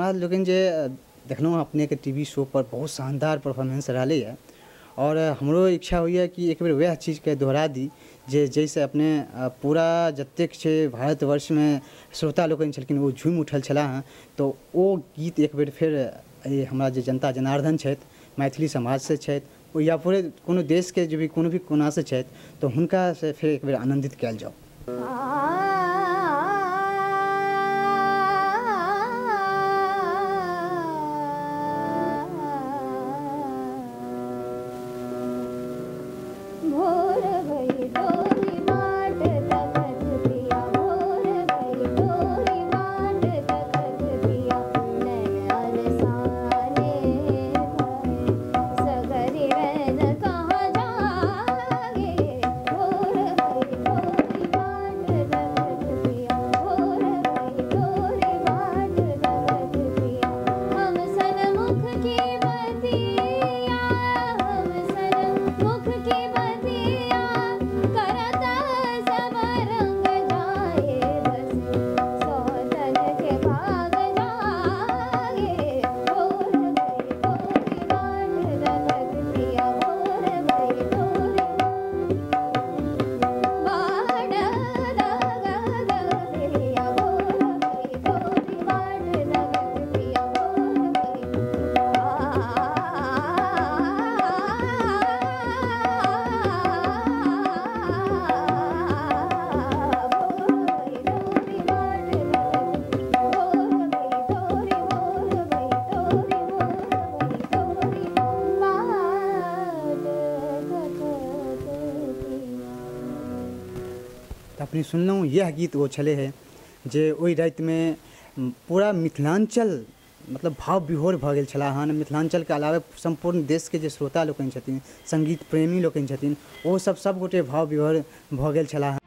हमरा लोकनि जे देखलहुँ अपनेके टीवी शो पर बहुत शानदार परफॉर्मेंस रहलैए और हमरो इच्छा होइए कि एक बेर वएह चीजके दोहरा दी जे जाहिसँ अपने पूरा जतेक छै भारतवर्षमे श्रोता लोकनि छलखिन ओ झूमि उठल छलाह हँ। तऽ ओ गीत एक बेर फेर हमरा जे जनता जनार्दन छथि, मैथिली समाजसँ छथि या पूरे कोनो देशके जे भी कोनो भी कोनासँ छथि, तऽ हुनकासँ फेर एक बेर आनन्दित कयल जाउ। अपने सुनलहुँ यह गीत ओ छलै हे जे ओहि रातिमे पूरा मिथिलांचल मतलब भाव विभोर भऽ गेल छलाह हन। मिथिलांचलके अलावे सम्पूर्ण देशके जे श्रोता लोकनि छथिन, संगीत प्रेमी लोकनि छथिन, ओ सब गोटे भाव विभोर भऽ गेल छलाह।